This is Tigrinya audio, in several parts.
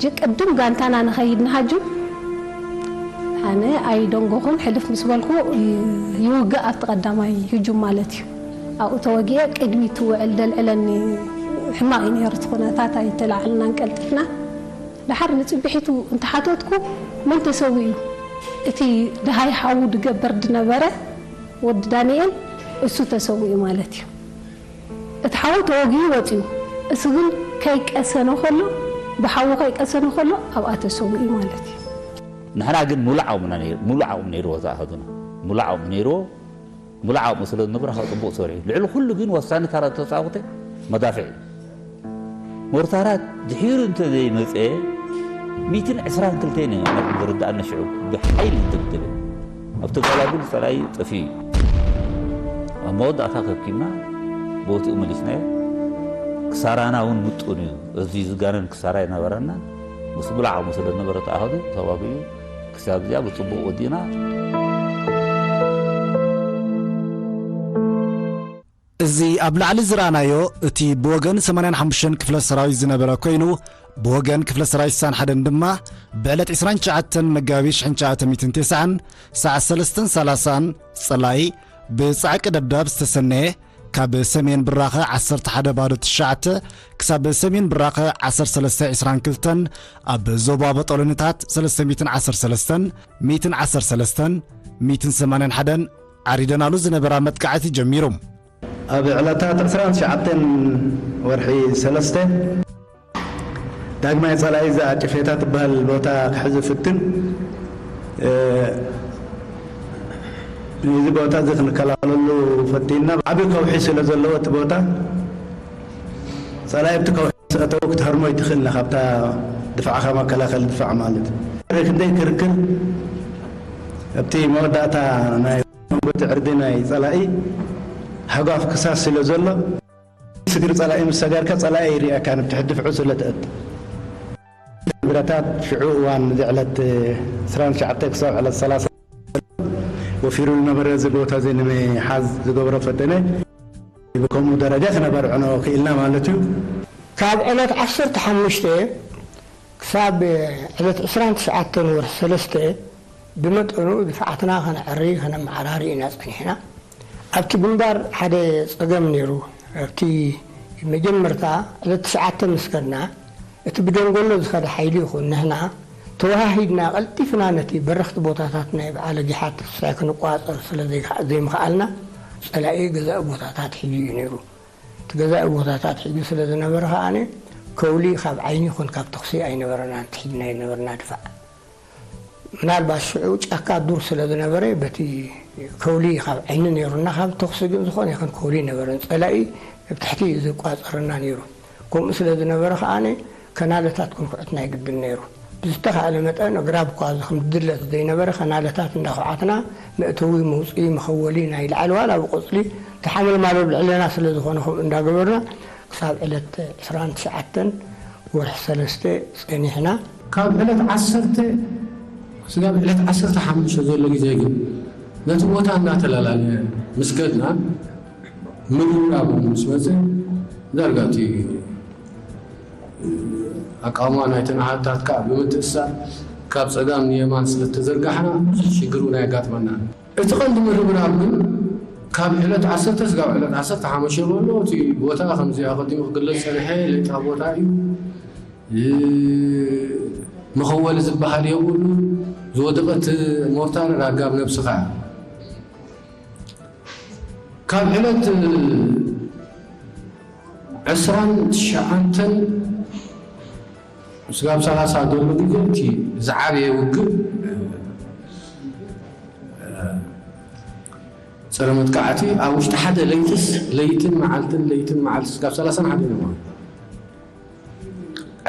ጀ ቅድም ጋንታና ንኸይድ ንሃጁም። ኣነ ኣይደንጎኹን፣ ሕልፍ ምስ በልኩ ይውጋእ ኣብቲ ቀዳማይ ህጁም ማለት እዩ። ኣብኡ ተወጊአ ቅድሚት ትውዕል ደልዕለኒ። ሕማቕ እዩ ነይሩ እቲ ኩነታት፣ ኣይተላዕልናን ቀልጢፍና። ደሓር ንጽብሒቱ እንተሓተትኩ፣ መን ተሰዊኡ? እቲ ደሃይ ሓዉ ድገበር ድነበረ ወዲ ዳንኤል፣ እሱ ተሰዊኡ ማለት እዩ። እቲ ሓዉ ተወጊኡ ወጺኡ፣ እሱ ግን ከይቀሰነ ከሎ፣ ብሓዉ ከይቀሰነ ከሎ ኣብኣ ተሰዊኡ ማለት እዩ። ንሕና ግን ሙሉእ ዓቕምና ነይሩ፣ ሙሉእ ዓቕሚ ነይርዎ ዝኣኸዱና። ሙሉእ ዓቕሚ ነይርዎ፣ ሙሉእ ዓቕሚ ስለ ዝነበረ ካብ ጽቡቕ ሰሪሑ። ልዕሊ ኩሉ ግን ወሳኒ ታራ ተጻወተ መዳፍዕ እዩ። ሞርታራት ድሒሩ እንተ ዘይመጸ፣ ሚእትን ዕስራን ክልተን እዮም ዝርድኣና ሽዑ ብሓይሊ ዝድብደበ። ኣብቲ ጎላጉል ጸላኢ ጠፊኡ እዩ። ኣብ መወዳእታ ከብኪብና ቦትኡ መሊስናዮ። ክሳራና እውን ምጡን እዩ። እዚ ዝጋነን ክሳራ ኣይነበረናን። ምስ ሙሉእ ዓቕሙ ስለ ዝነበረ ተኣሃዱ ተዋጊኡ ክሳብ እዚኣ ብጽቡቕ ወዲእና። እዚ ኣብ ላዕሊ ዝረኣናዮ እቲ ብወገን ሰማንያን ሓሙሽተን ክፍለ ሰራዊት ዝነበረ ኮይኑ፣ ብወገን ክፍለ ሰራዊት ስሳን ሓደን ድማ ብዕለት ዕስራን ትሽዓተን መጋቢት ሽሕን ትሽዓተ ሚእትን ተስዓን ሰዓት ሰለስተን ሰላሳን ጸላኢ ብጻዕቂ ደብዳብ ዝተሰነየ፣ ካብ ሰሜን ብራኸ ዓሰርተ ሓደ ባዶ ትሽዓተ ክሳብ ሰሜን ብራኸ ዓሰርተ ሰለስተ ዕስራን ክልተን ኣብ ዞባ በጦሎኒታት ሰለስተ ሚእትን ዓሰርተ ሰለስተን፣ ሚእትን ዓሰርተ ሰለስተን፣ ሚእትን ሰማንያን ሓደን ዓሪደናሉ ዝነበራ መጥቃዕቲ ጀሚሩ። ኣብ ዕለታት ዕስራን ትሽዓተን ወርሒ ሰለስተ ዳግማይ ጸላኢ እዛ ጭፌታ ትበሃል ቦታ ክሕዝ ፍትን። እ፣ ነዚ ቦታ እዚ ክንከላኸለሉ ፈቲንና። ዓቢ ከውሒ ስለ ዘለዎ እቲ ቦታ ጸላኢ ኣብቲ ከውሒ ምስ ኣተወ ክትሃርሞ ኣይትኽእልን ኢኻ፣ ካብታ ድፋዕኻ መከላኸሊ ድፋዕ ማለት እዩ። ክንደይ ክርክር ኣብቲ መወዳእታ ናይ መንጎ እቲ ዕርዲ ናይ ጸላኢ ሃጓፍ ክሳስ ስለ ዘሎ ስግር ጸላኢ ምስ ሰገርካ ጸላኢ ኣይርእየካን፣ ኣብ ትሕቲ ድፍዑ ስለ ትእቱ። ብረታት ሽዑ እዋን እዚ ዕለት ዕስራን ትሽዓተ ክሳብ ዕለት ሰላሳ ወፊሩ ዝነበረ እዚ ቦታ እዚ ንምሓዝ ዝገብሮ ፈተነ ብከምኡ ደረጃ ክነበርዕኖ ክኢልና ማለት እዩ። ካብ ዕለት ዓሰርተ ሓሙሽተ ክሳብ ዕለት ዕስራን ትሽዓተን ወርሒ ሰለስተ ብመጠኑ ድፍዓትና ከነዕሪ ከነመዓራሪ ኢና ጸኒሕና። ኣብቲ ግንባር ሓደ ጸገም ነይሩ። ኣብቲ መጀመርታ ዕለት ትሽዓተ ምስ ከድና እቲ ብደንጎሎ ዝኸደ ሓይሊ ይኹን ንሕና ተወሃሂድና ቀልጢፍና ነቲ በረኽቲ ቦታታት ናይ በዓለ ጊሓት ተስፋይ ክንቆጻጸር ስለ ዘይከ- ዘይምኽኣልና ጸላኢ ገዛኢ ቦታታት ሒዙ እዩ ነይሩ። እቲ ገዛኢ ቦታታት ሒዙ ስለ ዝነበረ ከኣ ከውሊ ካብ ዓይኒ ይኹን ካብ ተኹሲ ኣይነበረናን ትሒዝና ኣይነበርና ድፋዕ። ምናልባት ሽዑ ጫካ ዱር ስለ ዝነበረ በቲ ከውሊ ካብ ዓይኒ ነይሩና፣ ካብ ተኹሲ ግን ዝኾነ ይኹን ከውሊ ኣይነበረን። ጸላኢ ኣብ ትሕቲ እዩ ዝቋጸረና ነይሩ። ከምኡ ስለ ዝነበረ ከኣ ከናለታት ክንኩዕት ናይ ግድን ነይሩ። ብዝተኻእለ መጠን ኣግራብ እኳ እዚ ከም ዝድለ ዘይነበረ ከናለታት እንዳኹዓትና መእተዊ መውፅኢ መኸወሊ ናይ ላዕሊ ዋላ ብቆፅሊ ተሓመልማሎ ልዕለና ስለ ዝኾነ ከምኡ እንዳገበርና ክሳብ ዕለት ዕስራን ትሽዓተን ወርሒ ሰለስተ ጸኒሕና። ካብ ዕለት ዓሰርተ ስጋብ ዕለት ዓሰርተ ሓሙሽተ ዘሎ ግዜ ግን ነቲ ቦታ እናተላላለ ምስ ከድና ምርብራብ ምስ መፀ ዳርጋ እቲ ኣቃውማ ናይተን ኣሃዱታት ከዓ ብምትእስሳር ካብ ፀጋም ንየማን ስለተዘርጋሕና ብዙሕ ሽግር እውን ኣየጋጥመናን። እቲ ቀንዲ ምርብራብ ግን ካብ ዕለት ዓሰርተ ስጋብ ዕለት ዓሰርተ ሓሙሽተ ዘሎ እቲ ቦታ ከምዚ ኣቐዲሙ ክግለፅ ዝፀንሐ ሌጣ ቦታ እዩ። መኸወሊ ዝበሃል የብሉ። ዝወደቐት ሞርታር ራጋብ ነብስኻ እያ። ካብ ዕለት ዕስራን ትሽዓተን ስጋብ ሰላሳ ዘሎ ግዜ እቲ ዝዓበየ ውግእ ፀረ መጥቃዕቲ ኣብ ውሽጢ ሓደ ለይትስ ለይትን መዓልትን ለይትን መዓልቲ ስጋብ ሰላሳን ሓደ ነዋ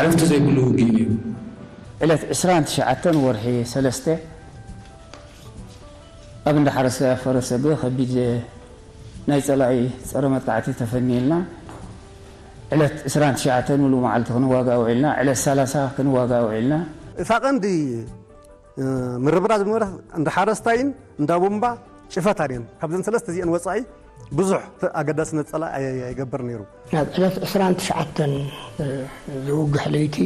ዕረፍቲ ዘይብሉ ውግእ ነይሩ። ዕለት ዕስራን ትሽዓተን ወርሒ ሰለስተ ኣብ እንዳ ሓረስታይ ኣፈረሰገ ከቢድ ናይ ጸላኢ ጸረ መጥቃዕቲ ተፈንዩልና። ዕለት ዕስራን ትሽዓተን ምሉእ መዓልቲ ክንዋጋእ ውዒልና። ዕለት ሰላሳ ክንዋጋእ ውዒልና። እታ ቀንዲ ምርብራብ ዝነበረ እንዳ ሓረስታይን እንዳ ቡምባ ጭፈታን እየን። ካብዘን ሰለስተ እዚአን ወጻኢ ብዙሕ ኣገዳስነት ጸላኢ ኣይ- ኣይገብር ነይሩ። ናብ ዕለት ዕስራን ትሽዓተን ዝውግሕ ለይቲ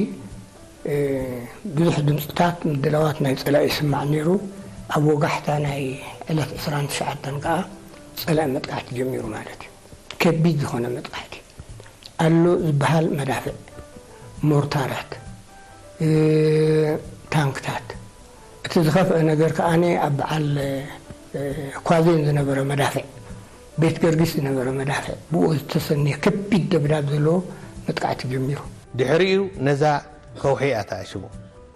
ብዙሕ ድምፅታት ምድላዋት ናይ ፀላኢ ይስማዕ ነይሩ። ኣብ ወጋሕታ ናይ ዕለት ዕስራን ትሽዓተን ከዓ ፀላኢ መጥቃዕቲ ጀሚሩ ማለት እዩ። ከቢድ ዝኾነ መጥቃዕቲ ኣሎ ዝበሃል መዳፍዕ፣ ሞርታራት፣ ታንክታት። እቲ ዝኸፍአ ነገር ከዓ ኣብ በዓል ኳዜን ዝነበረ መዳፍዕ፣ ቤት ገርጊስ ዝነበረ መዳፍዕ ብኡ ዝተሰነየ ከቢድ ደብዳብ ዘለዎ መጥቃዕቲ ጀሚሩ። ድሕሪኡ ነዛ ከውሒ እያ ተኣሽሙ።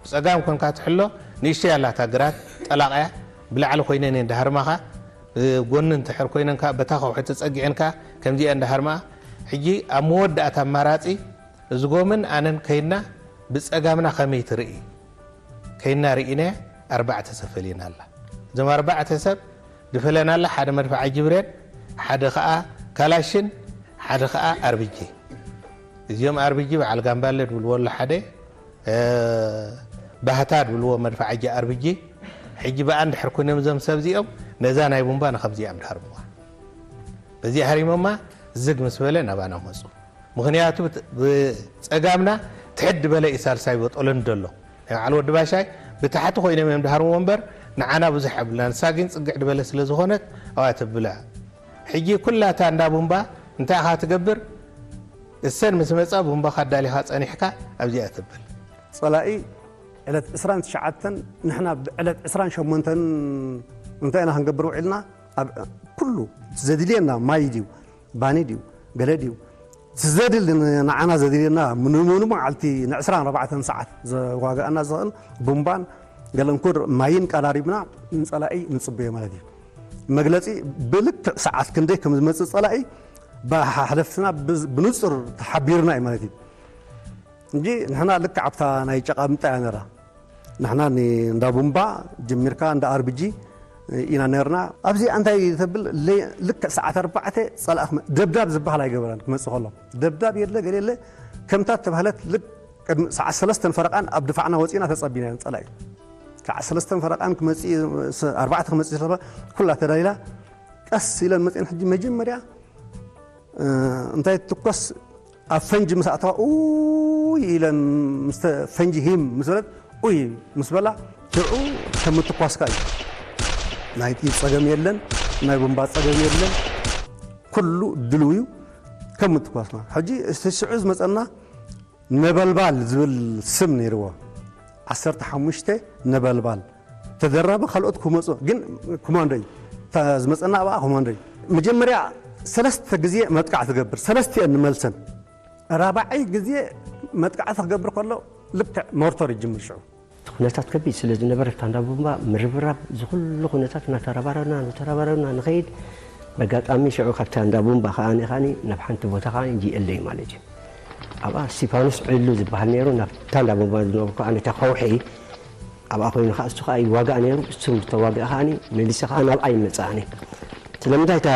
ብጸጋም ኮንካ ትሕሎ ንእሽተይ ኣላታ ግራት ጠላቕያ ብላዕሊ ኮይነን እየን ዳሃርማኻ። ጎኒ እንድሕር ኮይነን ከኣ በታ ከውሒ ተጸጊዐን ከኣ ከምዚኣ እንዳሃርማ። ሕጂ ኣብ መወዳእታ ኣማራጺ እዝጎምን ኣነን ከይና ብጸጋምና ከመይ ትርኢ? ከይና ርኢናያ ኣርባዕተ ሰብ ፈሊና ኣላ። እዞም ኣርባዕተ ሰብ ዝፈለናላ ሓደ መድፍዓ ጅብሬን፣ ሓደ ኸኣ ካላሽን፣ ሓደ ኸኣ ኣርብጂ። እዚኦም ኣርብጂ በዓል ጋምባለ ድብልዎ ኣሎ ሓደ፣ እ፣ ባህታ ድብልዎ መድፍዓ ጂ ኣርብጂ። ሕጂ ብኣ እንድሕር ኮይኖም እዞም ሰብ እዚኦም ነዛ ናይ ቡምባ ንኸምዚኣ እዮም ድሃርምዋ። በዚኣ ሃሪሞማ ዝግ ምስ በለ ናባና መጹ። ምኽንያቱ ብት-፣ ብጸጋምና ትሕት ዝበለ እዩ ሳልሳይ ቦጦሎኒ ዘሎ። ናይ በዓል ወዲ ባሻይ ብታሕቲ ኮይኖም እዮም ድሃርምዎ እምበር ንዓና ብዙሕ ኣብልና። ንሳ ግን ጽግዕ ዝበለ ስለ ዝኾነት ኣብኣ ተብላ። ሕጂ ኩላታ እንዳ ቡምባ እንታይ ኢኻ ትገብር? እሰን ምስ መጻ ቡምባኻ ኣዳሊኻ ጸኒሕካ ኣብዚኣ ትብል። ጸላኢ ዕለት ዕስራን ትሽዓተን ንሕና ብዕለት ዕስራን ሸሞንተን እንታይ ኢና ክንገብር ውዒልና? ኣብ ኩሉ ዘድልየና ማይ ድዩ፣ ባኒ ድዩ፣ ገለ ድዩ፣ እቲ ዘድሊ ንዓና ዘድልየና ንሙሉ መዓልቲ ንዕስራን ኣርባዕተን ሰዓት ዘዋግኣና ዝኽእል ቡምባን ገለ እንኩር ማይን ቀራሪብና ንጸላኢ ንጽበዮ ማለት እዩ። መግለጺ ብልክዕ ሰዓት ክንደይ ከም ዝመጽእ ጸላኢ ብሓለፍትና ብዝ-፣ ብንጹር ተሓቢርና እዩ ማለት እዩ። እንጂ ንሕና ልክዕ ኣብታ ናይ ጨቓ ምጣ እያ ነራ። ንሕና ን-፣ እንዳ ቡምባ ጀሚርካ እንዳ ኣርብጂ ኢና ነርና። ኣብዚ እንታይ ተብል ለ-፣ ልክዕ ሰዓት ኣርባዕተ ጸላእ ክመ-፣ ደብዳብ ዝበሃል ኣይገበረን ክመጽእ ከሎ። ደብዳብ የለ፣ ገለ የለ። ከምታ ተባህለት ልክ ቅድሚ ሰዓት ሰለስተን ፈረቓን ኣብ ድፋዕና ወጺና ተጸቢና ጸላኢ። ሰዓት ሰለስተን ፈረቓን ክመጽእ፣ ስ-፣ ኣርባዕተ ክመጽእ ዝተባ-፣ ኩላ ተዳሊላ ቀስ ኢለን መጺአን። ሕጂ መጀመርያ፣ እ፣ እንታይ ትኮስ ኣብ ፈንጂ ምስ ኣተዋ፣ ኡይ ኢለን ምስ ተ-፣ ፈንጂ ሂም ምስ በለት፣ ኡይ ምስ በላ፣ ሽዑ ከም ምትኳስካ እዩ። ናይ ጥይት ጸገም የለን፣ ናይ ቡምባ ጸገም የለን። ኩሉ ድልው እዩ ከም ምትኳስና። ሕጂ እቲ ሽዑ ዝመጸና ነበልባል ዝብል ስም ነይርዎ። ዓሰርተ ሓሙሽተ ነበልባል። ተደራቢ ካልኦት ክመጹ፣ ግን ኮማንዶ እዩ። እታ ዝመጸና ኣብኣ ኮማንዶ እዩ። መጀመርያ ሰለስተ ግዜ መጥቃዕቲ ትገብር፣ ሰለስቲአን ንመልሰን። ራብዓይ ግዜ መጥቃዕቲ ክገብር ከሎ ልክዕ ሞርተር ይጅምር ሽዑ። እቲ ኩነታት ከቢድ ስለ ዝነበረ፣ ኣብታ እንዳ ቡምባ ምርብራብ፣ እዚ ኩሉ ኩነታት እናተረባረብና፣ እናተረባረብና ንኸይድ። በጋጣሚ ሽዑ ካብታ እንዳ ቡምባ ከኣ፣ ከኣ ናብ ሓንቲ ቦታ ከኣ ጂ ኤል ኤ ማለት እዩ። ኣብኣ እስቲፋኖስ ዕሉ ዝበሃል ነይሩ፣ ናብታ እንዳ ቡምባ ዝነበርኩ ኣነ እታ ከውሒ ኣብኣ ኮይኑ ከኣ እሱ ከኣ ይዋጋእ ነይሩ። እሱ ምስ ተዋግአ ከኣ መሊሰ ከኣ ናብኣ ይመጽእ ኣነ። ስለምንታይ እታ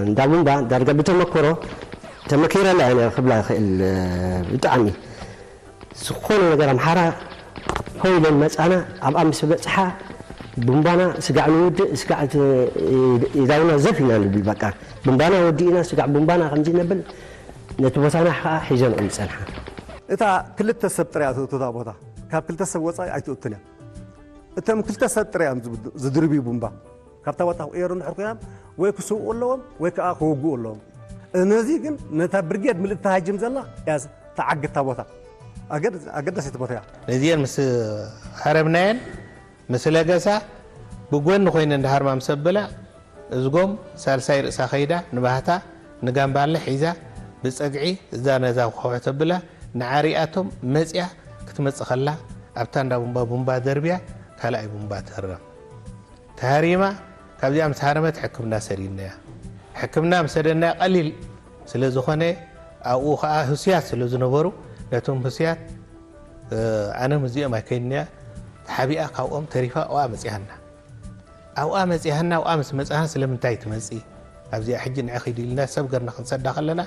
እንዳ ቡምባ ዳርጋ ብተመክሮ ተመኪረላ እየ ክብላ ይኽእል፣ ብጣዕሚ። ዝኾነ ነገር ኣምሓራ ሆ ኢለን መጻና፣ ኣብኣ ምስ በጽሓ ቡምባና ስጋዕ ንውድእ፣ ስጋዕ ት-፣ ኢዳውና ዘፍ ኢና ንብል። በቃ ቡምባና ወዲእና፣ ስጋዕ ቡምባና ከምዚ ነብል፣ ነቲ ቦታና ከዓ ሒዘንኦ ይጸንሓ። እታ ክልተ ሰብ ጥራይ እያ ትእቱ እታ ቦታ። ካብ ክልተ ሰብ ወጻኢ ኣይትእቱን እያ። እቶም ክልተ ሰብ ጥራይ እዮም ዝብ-፣ ዝድርብዩ ቡምባ። ካብታ ቦታ ክቕየሩ እንድሕር ኮይኖም ወይ ክስውኡ ኣለዎም ወይ ከዓ ክውግኡ ኣለዎም። ነዚ ግን ነታ ብርጌድ ምልእቲ ትሃጅም ዘላ እያ ትዓግት እታ ቦታ። ኣገድ-፣ ኣገዳሲት ቦታ እያ። ነዚአን ምስ ሃረምናየን፣ ምስ ለገሳ ብጎኒ ኮይነን ድሃርማ ምስ ኣበላ፣ እዝጎም ሳልሳይ ርእሳ ከይዳ ንባህታ ንጋምባለ ሒዛ ብጸግዒ እዛ ነዛ ከውሒ ተብላ ንዓሪኣቶም መጽያ ክትመጽእ ከላ፣ ኣብታ እንዳ ቡምባ ቡምባ ደርብያ ካልኣይ ቡምባ ትህረም። ተሃሪማ፣ ካብዚኣ ምስ ሃረመት ሕክምና ሰዲድናያ። ሕክምና ምስ ሰደድናያ ቀሊል ስለ ዝኾነ፣ ኣብኡ ኸኣ ህሱያት ስለ ዝነበሩ፣ ነቶም ህሱያት፣ እ፣ ኣነ ምስዚኦም ኣይከይድንያ፣ ተሓቢኣ ካብኦም ተሪፋ ኣብኣ መጺኣና። ኣብኣ መጺኣና፣ ኣብኣ ምስ መጻና ስለምንታይ ትመጺ? ኣብዚኣ ሕጂ ንዒ ኺዲ ኢልና ሰብ ገርና ክንሰዳ ከለና፣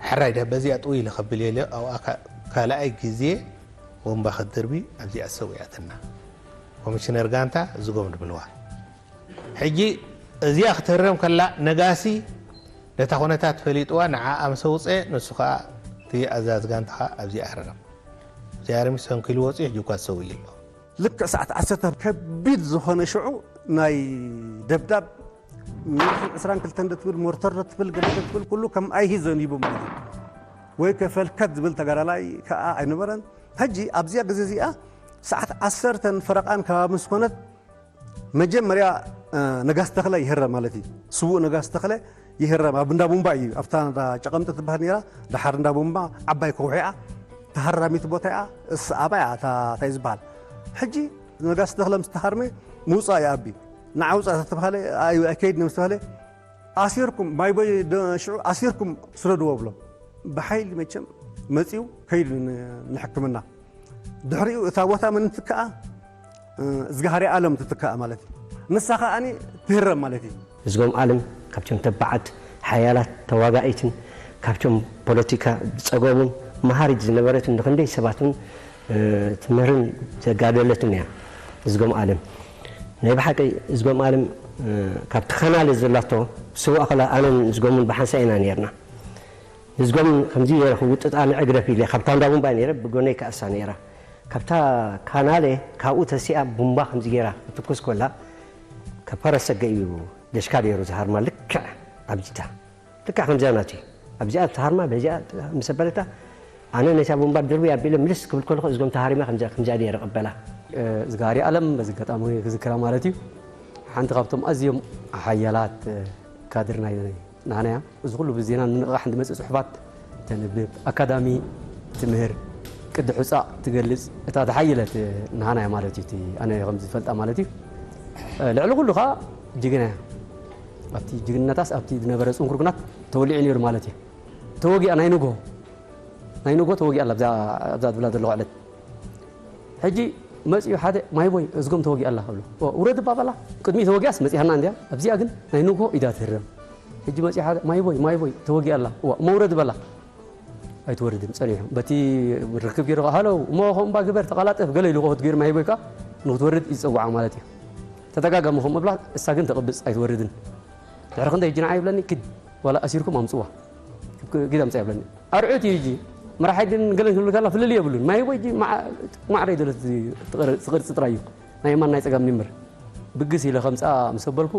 ሕራይ ዳ በዚኣ ጥው ኢለ ከብል እየ ኢለ ኣብኣ ካ-፣ ካልኣይ ግዜ ወንባ ክትድርቢ ኣብዚኣ ሰዊኣትና። ኮሚሽነር ጋንታ ዝጎም ድብልዋ። ሕጂ እዚኣ ክትህረም ከላ ነጋሲ ነታ ኩነታት ፈሊጥዋ ንዓኣ ምስ ኣውጽአ ንሱ ኸኣ እቲ ኣዛዚ ጋንታ ኸኣ ኣብዚኣ ኣህረረም። እዚ ኣርሚ ሰንኪሉ ወፂኡ ሕጂ እኳ ተሰዊኡ ኣሎ። ልክዕ ሰዓት ዓሰርተ ከቢድ ዝኾነ ሽዑ ናይ ደብዳብ ሚግ ዕስራን ክልተን ዶ ትብል ሞርተር ዶ ትብል ገለ ዶ ትብል ኩሉ ከም ኣይሂ ዘንሂቡ ማለት እዩ። ወይ ከፈልከት ዝብል ተጋዳላይ ከዓ ኣይነበረን። ሕጂ ኣብዚኣ ግዜ እዚኣ ሰዓት ዓሰርተን ፈረቓን ከባቢ ምስ ኮነት መጀመርያ ነጋስ ተኽለ ይህረም ማለት እዩ። ስዉእ ነጋስ ተኽለ ይህረም ኣብ እንዳ ቡምባ እዩ። ኣብታ እንዳ ጨቐምጢ ትበሃል ነይራ፣ ደሓር እንዳ ቡምባ ዓባይ ከውሒ እያ፣ ተሃራሚት ቦታ እያ። እስ ኣባ እያ እታ እንታይ ዝበሃል። ሕጂ ነጋስ ተኽለ ምስ ተሃርመ ምውፃእ እዩ ኣቢ ንዓ ውፃእ ተተባሃለ ኣይከይድን ምስ ተባሃለ ኣሲርኩም ማይቦይ ሽዑ ኣሲርኩም ስደድዎ ብሎም ብሓይሊ መቸም መፂኡ ከይዱ ንሕክምና። ድሕሪኡ እታ ቦታ መን ትከኣ? እዝጋሃሪ ኣለም ትትከኣ ማለት እዩ። ንሳ ከኣኒ ትህረም ማለት እዩ። እዝጎም ኣለም ካብቶም ተባዓት ሓያላት ተዋጋኢትን ካብቶም ፖለቲካ ዝፀገቡን መሃሪት ዝነበረትን ንክንደይ ሰባት እውን ትምህርን ዘጋደለትን እያ። እዝጎም ኣለም ናይ ብሓቂ እዝጎም ኣለም ካብቲ ካናለ ዘላቶ ስዋእ ከላ ኣነን እዝጎምን ብሓንሳእ ኢና ነርና። ንዝጎም ከምዚ ገይረ ክውጥጣ ንዕግረፍ ኢለ ካብታ እንዳ ቡምባ ነይረ ብጎነይ ከኣሳ ነይራ። ካብታ ካናለ ካብኡ ተሲኣ ቡምባ ከምዚ ገይራ ክትኩስ ኮላ ከፈረሰገ እዩ ደሽካ ገይሩ ዝሃርማ ልክዕ ኣብዚታ ልክዕ ከምዚኣ ናቱ ኣብዚኣ ተሃርማ በዚኣ ምስ ኣበለታ ኣነ ነታ ቡምባ ድርቢ ኣቢለ ምልስ ክብል ከለኹ እዝጎም ተሃሪማ ከምዚኣ ገይረ ቀበላ። ዝጋሪ ኣለም በዚ ኣጋጣሚ ክዝክራ ማለት እዩ። ሓንቲ ካብቶም ኣዝዮም ሓያላት ካድር ናይ ናህና እያ። እዚ ኩሉ ብዜና ንምንቕቓሕ ንመፅእ ፅሑፋት ተንብብ፣ ኣካዳሚ ትምህር፣ ቅዲ ሑፃእ ትገልፅ እታ ዝሓየለት ናህና እያ ማለት እዩ። እቲ ኣነ ከም ዝፈልጣ ማለት እዩ። ልዕሊ ኩሉ ከዓ ጅግና እያ። ኣብቲ ጅግንነታስ ኣብቲ ዝነበረ ፅንኩር ኩናት ተወሊዑ ነይሩ ማለት እዩ። ተወጊኣ ናይ ንግሆ ናይ ንግሆ ተወጊኣ ኣላ ኣብዛ ኣብዛ ትብላ ዘለኹ ዕለት ሕጂ መፂኡ ሓደ ማይቦይ እዝጎም ተወጊኣ ኣላ ክብሎ ውረድ እባ በላ ቅድሚ ተወጊኣስ መፂሃና እንድያ ኣብዚኣ ግን ናይ ንግሆ ኢዳ ትህረም ሕጂ መፂኡ ሓደ ማይቦይ ማይቦይ ተወጊኣ ኣላ እዋ እሞ ውረድ በላ ኣይትወርድን ፀኒሑ በቲ ርክብ ገይሩ ሃለው እሞ ከምባ ግበር ተቐላጠፍ ገለ ኢሉ ኮት ገይሩ ማይቦይ ከዓ ንክትወርድ ይፀውዓ ማለት እዩ ተደጋጋሚ ከምኡ ብላ እሳ ግን ተቕብፅ ኣይትወርድን ድሕሪ ክንደይ ሕጂ ንዓ ይብለኒ ክድ ዋላ ኣሲርኩም ኣምፅዋ ግድ ኣምፃ ይብለኒ ኣርዑት እዩ ሕጂ መራሓይ ግን ገለን ክብል ከላ ፍልል የብሉን ማይ ወይ ማዕረ ይደለት ዝቕርፂ ጥራይ እዩ ናይ የማን ናይ ፀጋም ኒምር ብግስ ኢለ ከምፃ ምስ ኣበልኩ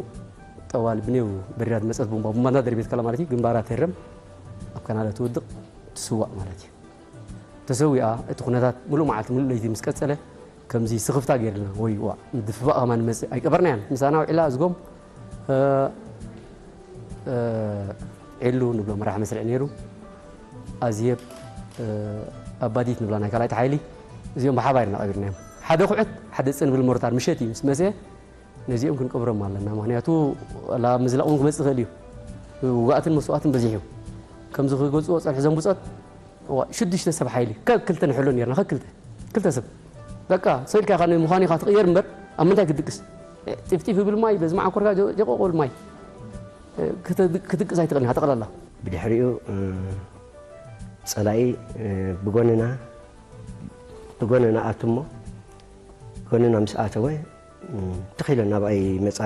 ጠዋል ብኔው በሪራ ዝመፀት ቡምባ ቡምባ እንዳ ደርቤት ከላ ማለት እዩ ግንባራ ትህረም ኣብ ካናዳ ትውድቕ ትስዋእ ማለት እዩ ተሰዊኣ እቲ ኩነታት ሙሉእ መዓልቲ ሙሉእ ለይቲ ምስ ቀፀለ ከምዚ ስኽፍታ ገይርልና ወይ ዋ ምድፍፋቕ ከማን ንመፅእ ኣይቀበርናያን ምሳና ውዒላ እዝጎም ዒሉ ንብሎ መራሕ መስርዕ ነይሩ ኣዝየብ ኣባዲት ንብላ ናይ ካልኣይቲ ሓይሊ እዚኦም ብሓባር ኢና ቀቢርናዮም ሓደ ኩዕት ሓደ ፅንብል ሞርታር ምሸት እዩ ምስ መሰ ነዚኦም ክንቀብሮም ኣለና ምክንያቱ ላ ምዝላቕ እውን ክመፅእ ይኽእል እዩ ውጋእትን መስዋእትን በዚሕ እዩ ከምዚ ክገልፅዎ ፀንሑ ዘንቡፀት ሽዱሽተ ሰብ ሓይሊ ከክልተ ንሕሎ ነርና ከክልተ ክልተ ሰብ በቃ ሰው ኢልካ ኢኻ ንምዃን ኢኻ ትቕየር እምበር ኣብ ምንታይ ክትድቅስ ጢፍጢፍ ይብል ማይ በዚ መዓኮርካ ጀቆቆል ማይ ክትድቅስ ኣይትኽእልን ኢኻ ጠቕላላ ብድሕሪኡ ፀላኢ ብጎንና ብጎንና ኣትሞ ጎንና ምስ ኣተወ ትኺለ ናብኣይ መፃ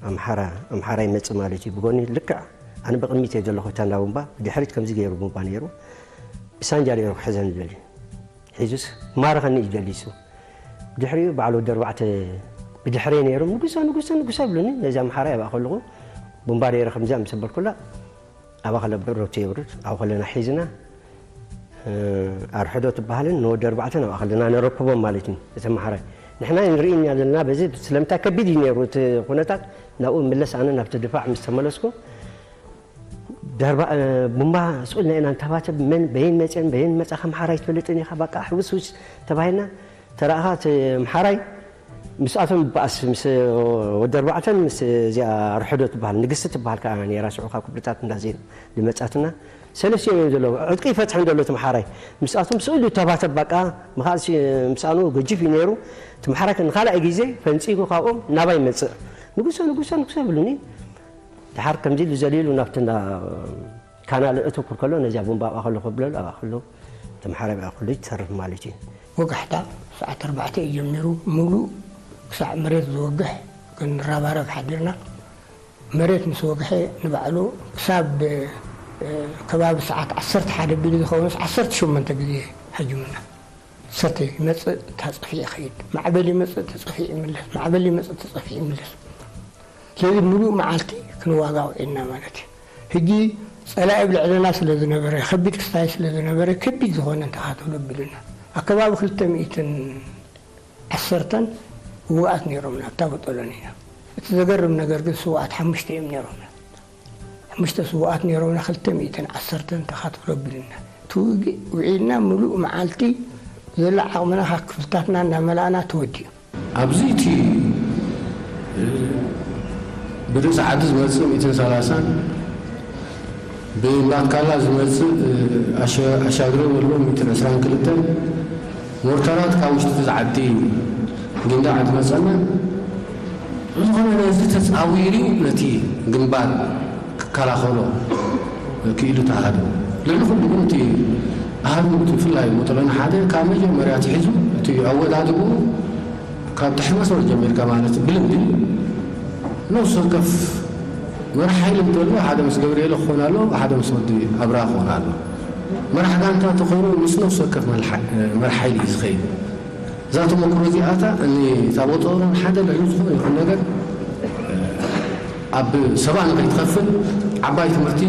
ኣምሓራ ኣምሓራ ይመፅእ ማለት እዩ ብጎኒ ልክዕ ኣነ ብቕድሚት እየ ዘለኹ እታ እንዳ ቡምባ ብድሕሪት ከምዚ ገይሩ ቡምባ ነይሩ ብሳንጃ ነይሩ ክሕዘኒ ዝደሊ ሒዙስ ማረኸኒ እዩ ዝደሊ እሱ ድሕሪኡ በዓል ወዲ ኣርባዕተ ብድሕረይ ነይሮም ንጉሰ ንጉሰ ንጉሰ ይብሉኒ ነዚ ኣምሓራ ይብኣ ከለኹ ቡምባ ነይረ ከምዚኣ ምስ ኣበልኩላ ኣብኣ ከለ ብረቱ የውርድ ኣብኡ ከለና ሒዝና ኣርሕዶ ትበሃልን ንወዲ ኣርባዕተን ኣብኣ ከለና ነረክቦም ማለት እዩ። እቲ ኣምሓራይ ንሕና ንርኢ ኢና ዘለና በዚ ስለምንታይ ከቢድ እዩ ነይሩ እቲ ኩነታት ናብኡ ምለስ ኣነ ናብቲ ድፋዕ ምስ ተመለስኩ ቡምባ ስቕ ኢልና ኢና ንተባተብ መን በየን መፅአን በየን መፃ ከም ሓራይ ትፈልጥን ኢኻ በቃ ሕውስውስ ተባሂልና ተረኣኻ እቲ ኣምሓራይ ምስኣቶም ይበኣስ ምስ ወዲ ኣርባዕተን ምስ እዚኣ ርሕዶ ትበሃል ንግስቲ ትበሃል ከዓ ነይራ ሽዑ ካብ ክብርታት እንዳዜን ዝመፃትና ሰለስቲኦም እዮም ዘለዉ ዕጥቂ ይፈትሐን ዘሎ እቲ ምሓራይ ምስኣቶም ስእሉ ተባተብ በቃ ምኻል ምስኣኑ ገጅፍ እዩ ነይሩ እቲ ምሓራይ ንካልኣይ ግዜ ፈንፂጉ ካብኦም ናባይ ይመፅእ ንጉሰ ንጉሰ ንጉሰ ይብሉኒ ድሓር ከምዚ ኢሉ ዘሊሉ ናብቲ ካናል እትኩር ከሎ ነዚኣ ቡምባ ኣብኣ ከሎ ከብለሉ ኣብኣ ከሎ ተምሓራይ ኣብኣ ከሎ ይትሰርፍ ማለት እዩ። ወጋሕታ ሰዓት ኣርባዕተ እዩ ጀሚሩ ሙሉእ ክሳዕ መሬት ዝወግሕ ክንረባረብ ሓዲርና። መሬት ምስ ወግሐ ንባዕሉ ክሳብ ከባቢ ሰዓት ዓሰርተ ሓደ ቢሉ ዝኸውንስ ዓሰርተ ሸሞንተ ግዜ ሃጅሙና። ሰተ ይመጽእ፣ ተጸፊ ይኸይድ፣ ማዕበል ይመጽእ፣ ተጸፊ ይምለስ፣ ማዕበል ይመጽእ፣ ተጸፊ ይምለስ። ስለዚ ምሉእ መዓልቲ ክንዋጋ ውዒልና ማለት እዩ። ሕጂ ጸላኢ ኣብ ልዕለና ስለ ዝነበረ፣ ከቢድ ክስታይ ስለ ዝነበረ፣ ከቢድ ዝኾነ እንተኻተሉ ኣቢሉና። ኣብ ከባቢ ክልተ ሚእትን ዓሰርተን ውጉኣት ነይሮምና ኣብታ ቦጦሎኒና። እቲ ዘገርም ነገር ግን ስውኣት ሓሙሽተ እዮም ነይሮምና። ሓሙሽተ ስውኣት ነይሮምና፣ ክልተ ሚእትን ዓሰርተን ተኻትሎ ኣቢሉና። እቲ ውግእ ውዒልና ምሉእ መዓልቲ ዘሎ ዓቕምና ካብ ክፍልታትና እናመላእና ተወዲኡ። ኣብዚ እቲ፣ እ፣ ብርእሲ ዓዲ ዝመጽእ ሚእትን ሰላሳን ብእምባትካላ ዝመጽእ፣ እ፣ ኣሸ-፣ ኣሻግረ ዘሎ ሚእትን ዕስራን ክልተን ሞርተራት ካብ ውሽጢ እቲ ዓዲ ጊንዳዕ ዝመጸና ዝኾነ ነዚ ተጻዊሩ ነቲ ግንባር ክከላኸሎ ክኢሉ እቲ ኣሃዱ። ልዕሊ ኩሉ ግን እቲ ኣሃዱ እቲ ብፍላይ ቦጦሎኒ ሓደ ካብ መጀመርያ ኣትሒዙ እቲ ኣወዳድብኡ ካብ ትሕቲ መስመር ጀሚርካ ማለት ብልምዲ ነፍሲ ወከፍ መራሕ ሓይሊ እንተሎ ሓደ ምስ ገብርኤል ክኾን ኣሎ፣ ሓደ ምስ ወዲ ኣብርሃ ክኾን ኣሎ። መራሕ ጋንታ እንተኾይኑ ምስ ነፍሲ ወከፍ መልሓ-፣ መራሕ ሓይሊ እዩ ዝኸይድ። እዛ ተመክሮ እዚኣታ እታ ቦጦሎኒ ሓደ ልዕሊ ዝኾነ ይኹን ነገር ኣብ ሰብኣ ንኸይትኸፍል ዓባይ ትምህርቲ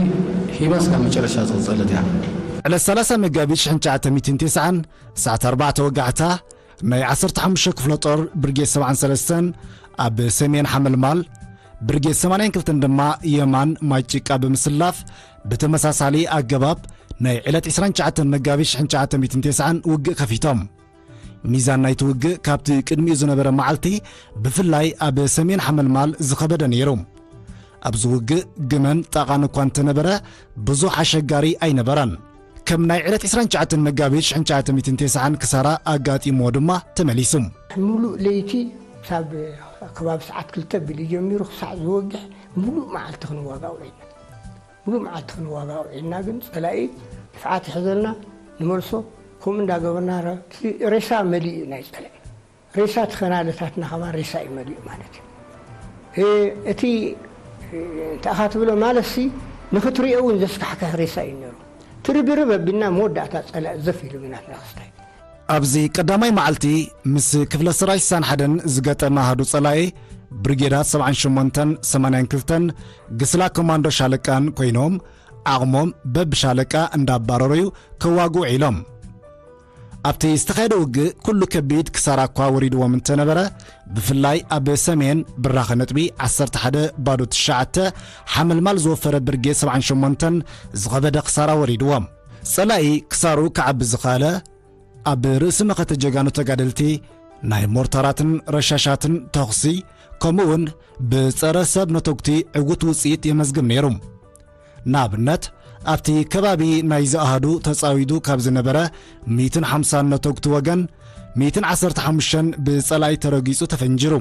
ሂባ እስካብ መጨረሻ ዝቕጸለት እያ። ዕለት ሰላሳ መጋቢት ሽሕን ትሽዓተ ሚእትን ተስዓን ሰዓት ኣርባዕተ ወጋሕታ ናይ ዓሰርተ ሓሙሽተ ክፍለ ጦር ብርጌድ ሰብዓን ሰለስተን ኣብ ሰሜን ሓመልማል፣ ብርጌድ ሰማንያን ክልተን ድማ የማን ማይ ጭቃ ብምስላፍ ብተመሳሳሊ ኣገባብ ናይ ዕለት ዕስራን ትሽዓተን መጋቢት ሽሕን ትሽዓተ ሚእትን ተስዓን ውግእ ከፊቶም። ሚዛን ናይቲ ውግእ ካብቲ ቅድሚኡ ዝነበረ መዓልቲ ብፍላይ ኣብ ሰሜን ሓመልማል ዝኸበደ ነይሩ። ኣብዚ ውግእ ግመን ጣቓን እኳ እንተነበረ ብዙሕ ኣሸጋሪ ኣይነበረን። ከም ናይ ዕለት ዕስራን ትሽዓተን መጋቢት ሽሕን ትሽዓተ ሚእትን ተስዓን ክሳራ ኣጋጢምዎ ድማ ተመሊሱ። ምሉእ ለይቲ ካብ ከባቢ ሰዓት ክልተ ቢሉ ጀሚሩ ክሳዕ ዝወግሕ ምሉእ መዓልቲ ክንዋጋእ ውዒልና። ምሉእ መዓልቲ ክንዋጋእ ውዒልና፣ ግን ጸላኢ ድፍዓት ይሕዘልና፣ ንመልሶ። ከምኡ እንዳገበርና ረ-፣ እቲ ሬሳ መሊኡ ናይ ጸላኢ። ሬሳ እቲ ኸናለታትና ከማን ሬሳ እዩ መሊኡ ማለት እዩ። እ-፣ እቲ፣ እ፣ እንታይ ኢኻ ትብሎ ማለትሲ፣ ንኽትሪኦ እውን ዘስካሕክሕ ሬሳ እዩ ነይሩ። ትርብርብ ኣቢልና መወዳእታ ጸላኢ ዘፍ ኢሉ ብናትና ክስታይ። ኣብዚ ቀዳማይ መዓልቲ ምስ ክፍለ ሰራዊት ስሳን ሓደን ዝገጠመ ኣሃዱ ጸላኢ ብሪጌዳት ሰብዓን ሸሞንተን ሰማንያን ክልተን ግስላ ኮማንዶ ሻለቃን ኮይኖም ዓቕሞም በብሻለቃ እንዳባረሩ'ዩ ከዋግኡ ውዒሎም። ኣብቲ ዝተኻየደ ውግእ ኩሉ ከቢድ ክሳራ እኳ ወሪድዎም እንተነበረ፣ ብፍላይ ኣብ ሰሜን ብራኸ ነጥቢ ዓሰርተ ሓደ ባዶ ትሽዓተ ሓመልማል ዝወፈረ ብርጌድ ሰብዓን ሸሞንተን ዝኸበደ ክሳራ ወሪድዎም። ጸላኢ ክሳሩ ክዓቢ ዝኸኣለ ኣብ ርእሲ መኸተ ጀጋኑ ተጋደልቲ ናይ ሞርታራትን ረሻሻትን ተኹሲ፣ ከምኡ'ውን ብጸረ ሰብ ነተጉቲ ዕዉት ውጽኢት የመዝግብ ነይሩ። ንኣብነት፣ ኣብቲ ከባቢ ናይዚ ኣሃዱ ተጻዊዱ ካብ ዝነበረ ሚእትን ሓምሳን ነተጉቲ ወገን፣ ሚእትን ዓሰርተ ሓሙሽተን ብጸላኢ ተረጊጹ ተፈንጂሩ።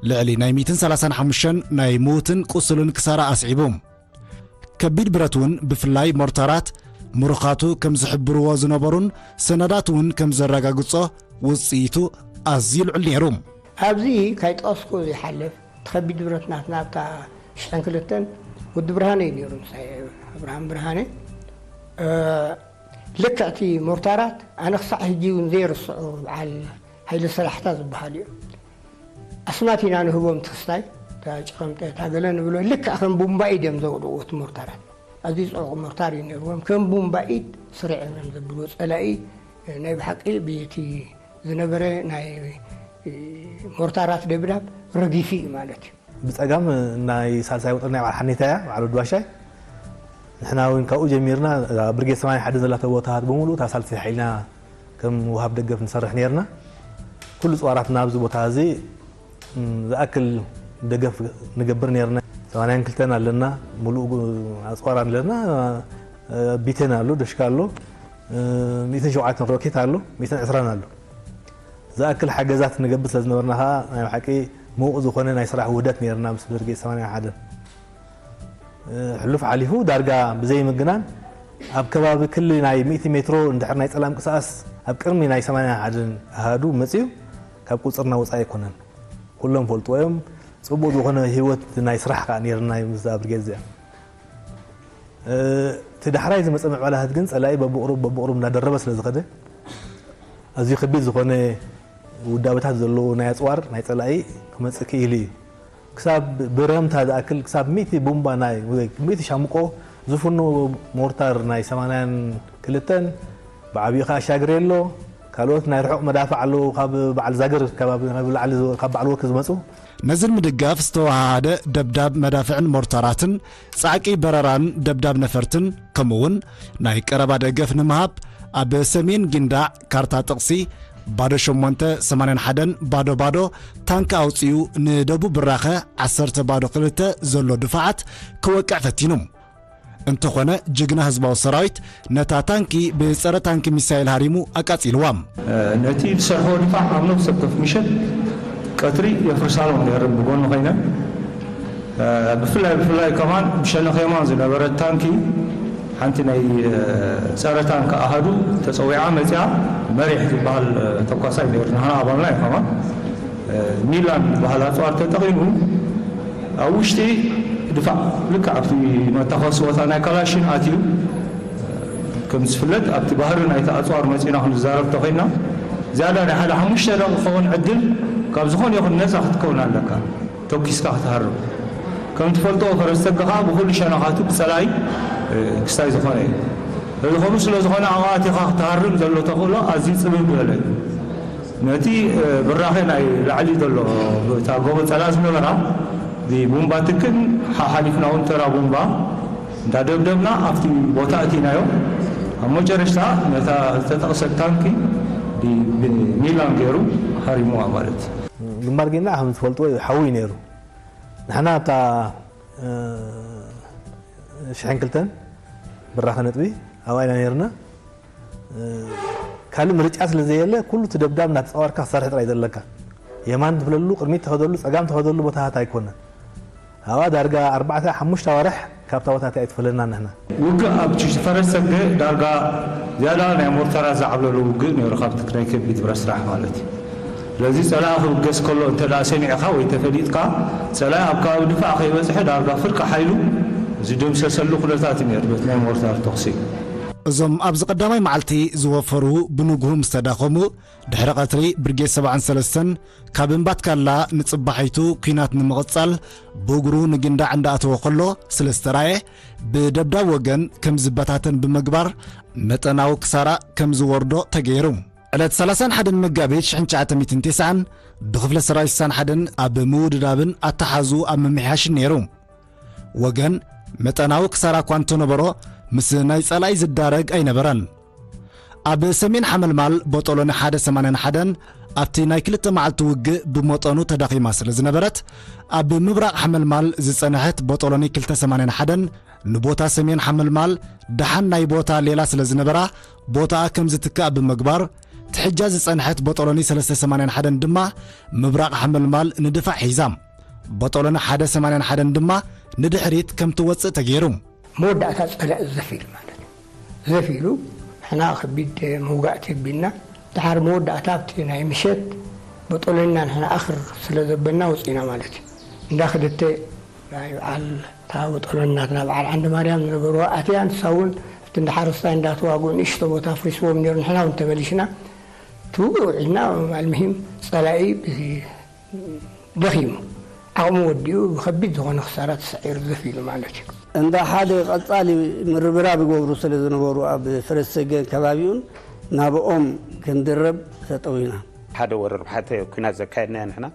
ልዕሊ ናይ ሚእትን ሰላሳን ሓሙሽተን ናይ ምዉትን ቁስልን ክሳራ ኣስዒቡ። ከቢድ ብረት እውን ብፍላይ ሞርታራት ምሩኻቱ ከም ዝሕብርዎ ዝነበሩን ሰነዳት እውን ከም ዘረጋግጾ ውጽኢቱ ኣዝዩ ልዑል ነይሩ። ኣብዚ ካይጠቐስኩ ዘይሓልፍ እቲ ከቢድ ብረት ናትና ኣብታ ሽሕን ክልተን ወዲ ብርሃነ እዩ ነይሩ፣ ምሳይ ኣብርሃም ብርሃነ። እ፣ ልክዕ እቲ ሞርታራት ኣነ ክሳዕ ሕጂ እውን ዘይርስዖ በዓል ሃይለ ሰላሕታ ዝበሃል እዩ። ኣስማት ኢና ንህቦም ትኽስታይ፣ እታ ጨቐምጠ፣ እታ ገለ ንብሎ፣ ልክዕ ከም ቡምባ ኢድ እዮም ዘውድቕዎ እቲ ሞርታራት። ኣዝዩ ጽዑቕ ሞርታር እዩ ነይርዎም። ከም ቡምባ ኢድ ስርዕ እዮም ዘብልዎ። ጸላኢ ናይ ብሓቂ ብቲ ዝነበረ ናይ ሞርታራት ደብዳብ ረጊፉ እዩ ማለት እዩ። ብጸጋም ናይ ሳልሳይ ወጥሪ ናይ በዓል ሓኔታ እያ፣ በዓል ወዲ ዋሻይ። ንሕና እውን ካብኡ ጀሚርና፣ እዛ ብርጌድ ሰማንያ ሓደ ዘላቶ ቦታታት ብምሉእ እታ ሳልሳይ ሓይልና ከም ውሃብ ደገፍ ንሰርሕ ነይርና። ኩሉ ጽዋራትና ኣብዚ ቦታ እዚ፣ እም፣ ዝኣክል ደገፍ ንገብር ነይርና። ሰማንያን ክልተን ኣለና፣ ሙሉእ ጉ-፣ ኣጽዋር ኣለና፣ እ፣ ቢቴን ኣሎ፣ ደሽካ ኣሎ፣ እ፣ ሚእትን ሸውዓተን ሮኬት ኣሎ፣ ሚእትን ዕስራን ኣሎ። ዝኣክል ሓገዛት ንገብር ስለ ዝነበርና ኸኣ ናይ ብሓቂ ምዉቕ ዝኾነ ናይ ስራሕ ውህደት ነይርና ምስ ብርጌድ ሰማንያ ሓደ። እ፣ ሕሉፍ ሓሊፉ ዳርጋ ብዘይ ምግናን ኣብ ከባቢ ክሊ ናይ ሚእቲ ሜትሮ እንድሕር ናይ ጸላም ቅስኣስ ኣብ ቅድሚ ናይ ሰማንያ ሓደን ኣሃዱ መጺኡ ካብ ቁጽርና ወጻኢ ኣይኮነን። ኩሎም ፈልጥዎ እዮም። ጽቡቕ ዝኾነ ህይወት ናይ ስራሕ ከኣ ነይርና እዩ ምስዛ ብርጌድ እዚኣ። እ፣ እቲ ዳሕራይ ዝመጸ ምዕባላት ግን ጸላኢ በብቑሩብ በብቑሩብ እናደረበ ስለ ዝኸደ ኣዝዩ ከቢድ ዝኾነ ውዳበታት ዘለዎ ናይ ኣጽዋር ናይ ጸላኢ ክመጽእ ክኢሉ እዩ። ክሳብ ብረምታ ዝኣክል ክሳብ ሚእቲ ቡምባ ናይ ወይ ሚእቲ ሻምቆ ዝፍኑ ሞርታር ናይ ሰማንያን ክልተን ብዓቢኡ ከኣ ሻግሬሎ፣ ካልኦት ናይ ርሑቕ መዳፍዕ ኣለዉ፣ ካብ በዓል ዛግር ከባቢ፣ ካብ ላዕሊ ዝወ-፣ ካብ በዓል ወኪ ዝመጹ። ነዚ ንምድጋፍ ዝተወሃሃደ ደብዳብ መዳፍዕን ሞርታራትን፣ ጻዕቂ በረራን ደብዳብ ነፈርትን፣ ከምኡ'ውን ናይ ቀረባ ደገፍ ንምሃብ ኣብ ሰሜን ጊንዳዕ ካርታ ጥቕሲ ባዶ ሸሞንተ ሰማንያን ሓደን ባዶ ባዶ ታንኪ ኣውጺኡ ንደቡብ ብራኸ ዓሰርተ ባዶ ክልተ ዘሎ ድፋዓት ክወቅዕ ፈቲኑ። እንተኾነ ጅግና ህዝባዊ ሰራዊት ነታ ታንኪ ብጸረ ታንኪ ሚሳይል ሃሪሙ ኣቃጺልዋ። ነቲ ዝሰርሖ ድፋዕ ኣብ ነፍሲ ወከፍ ምሸት ቀትሪ የፍርሳሎም ነይረን ብጎኒ ኮይነን። ብፍላይ ብፍላይ ከማን ብሸነኽ የማን ዝነበረት ታንኪ ሓንቲ ናይ ጸረ ታንክ ኣሃዱ ተጸዊዓ መጺኣ። መሪሕ ዝበሃል ተኳሳይ ነይሩ፣ ንሕና ኣባልና እዩ ከማን። ሚላን ዝበሃል ኣጽዋር ተጠቒሙ ኣብ ውሽጢ ድፋዕ ልክዕ ኣብቲ መታኸሲ ቦታ ናይ ካላሽን ኣትዩ። ከም ዝፍለጥ ኣብቲ ባህሪ ናይቲ ኣጽዋር መጺና ክንዛረብ ተኾይና ዝያዳ ናይ ሓደ ሓሙሽተ ደቂቕ ክኸውን ዕድል ካብ ዝኾነ ይኹን ነጻ ክትከውን ኣለካ። ተኪስካ ክትሃርም ከም ትፈልጦ ፈረስ ተገኻ ብኹሉ ሸነኻቱ ብጸላይ ክስታይ ዝኾነ እዩ። እዚ ከምኡ ስለ ዝኾነ ኣብኡ ኣቲኻ ክትሃርም ዘሎ ተኽእሎ ኣዝዩ ጽብብ ዝበለ እዩ። ነቲ ብራኸ ናይ ላዕሊ ዘሎ እታ ጎቦ ጸላ ዝነበራ ብቡምባ ትክን ሓሓሊፍና እውን ተራ ቡምባ እንዳደብደብና ኣብቲ ቦታ እቲናዮ። ኣብ መጨረሽታ ነታ ዝተጠቕሰት ታንኪ ብ-፣ ብሚላን ገይሩ ሃሪሙዋ ማለት እዩ። ግንባር ጊንዳዕ ከም ዝፈልጥዎ እዩ፣ ሓዊ እዩ ነይሩ። ንሕና ኣብታ ሽሕን ክልተን ብራኸ ነጥቢ ኣብኣ ኢና ነይርና። ካልእ ምርጫ ስለ ዘየለ ኩሉ እቲ ደብዳብ እናተጻወርካ ክትሰርሕ ጥራይ ዘለካ። የማን ትብለሉ፣ ቅድሚት ትኸደሉ፣ ጸጋም ትኸደሉ ቦታታት ኣይኮነን። ኣብኣ ዳርጋ ኣርባዕተ ሓሙሽተ ኣዋርሕ ካብታ ቦታቲ ኣይትፈለናን ንሕና። ውግእ ኣብ ፈረስ ሰገ ዳርጋ ዝያዳ ናይ ሞርታራት ዝዓብለሉ ውግእ ነይሩ፣ ካብቲ ናይ ከቢድ ብረት ስራሕ ማለት እዩ። ስለዚ ጸላኢ ክብገስ ከሎ እንተ ደኣ ሰሚዕካ ወይ ተፈሊጥካ፣ ጸላኢ ኣብ ከባቢ ድፋዕ ከይበጽሐ ዳርጋ ፍርቂ ሓይሉ ዝደምሰሰሉ ኩነታት እዩ ነይሩ በቲ ናይ ሞርታር ተኹሲ። እዞም ኣብዚ ቀዳማይ መዓልቲ ዝወፈሩ ብንግሁ ምስ ተዳኸሙ፣ ድሕሪ ቀትሪ ብርጌድ ሰብዓን ሰለስተን ካብ እምባትካላ ንጽባሒቱ ኲናት ንምቕጻል ብእግሩ ንጊንዳዕ እንዳኣተወ ከሎ ስለ ዝተራእየ፣ ብደብዳብ ወገን ከም ዝበታተን ብምግባር መጠናዊ ክሳራ ከም ዝወርዶ ተገይሩ። ዕለት ሰላሳን ሓደን መጋቢት ሽሕን ትሽዓተ ሚእትን ተስዓን ብክፍለ ሰራዊት ስሳን ሓደን ኣብ ምውድዳብን ኣተሓዙ ኣብ ምምሕያሽን ነይሩ። ወገን መጠናዊ ክሳራ እኳ እንተነበሮ፣ ምስ ናይ ጸላኢ ዝዳረግ ኣይነበረን። ኣብ ሰሜን ሓመልማል ቦጦሎኒ ሓደ ሰማንያን ሓደን ኣብቲ ናይ ክልተ መዓልቲ ውግእ ብመጠኑ ተዳኺማ ስለ ዝነበረት፣ ኣብ ምብራቕ ሓመልማል ዝጸንሐት ቦጦሎኒ ክልተ ሰማንያን ሓደን ንቦታ ሰሜን ሓመልማል ደሓን ናይ ቦታ ሌላ ስለ ዝነበራ፣ ቦታኣ ከም ዝትክኣ ብምግባር፣ ትሕጃ ዝጸንሐት ቦጦሎኒ ሰለስተ ሰማንያን ሓደን ድማ ምብራቕ ሓመልማል ንድፋዕ ሒዛ። ቦጦሎኒ ሓደ ሰማንያን ሓደን ድማ ንድሕሪት ከም ትወጽእ ተገይሩ። መወዳእታ ጸላኢ ዘፍ ኢሉ ማለት እዩ። ዘፍ ኢሉ ንሕና ከቢድ መውጋእቲ ኣቢልና፣ ድሓር መወዳእታ ኣብቲ ናይ ምሸት ቦጦሎኒና ንሕና ኣኽር ስለ ዘበልና ወጺእና ማለት እዩ። እንዳ ክልተ ናይ በዓል እታ ቦጦሎኒ ናትና በዓል ዓንደ ማርያም ዝነበርዋ ኣትያ፣ ንሳ እውን ኣብቲ እንዳ ሓረስታይ እንዳተዋግኡ ንእሽቶ ቦታ ኣፍሪስዎም ነይሩ። ንሕና እውን ተመሊስና እቲ ውግእ ውዒልና። ኣልምሂም ጸላኢ ብዚ ደኺሙ ዓቕሙ ወዲኡ ብኸቢድ ዝኾነ ክሳራ ተሳዒሩ ዘፍ ኢሉ ማለት እዩ። እንዳ ሓደ ቀጻሊ ምርብራብ ይገብሩ ስለ ዝነበሩ ኣብ ፈረስ ሰገን ከባቢኡን ናብኦም ክንድረብ ተጠዊና። ሓደ ወርሒ ኣርባዕተ ኲናት ዘካየድናዮ ንሕና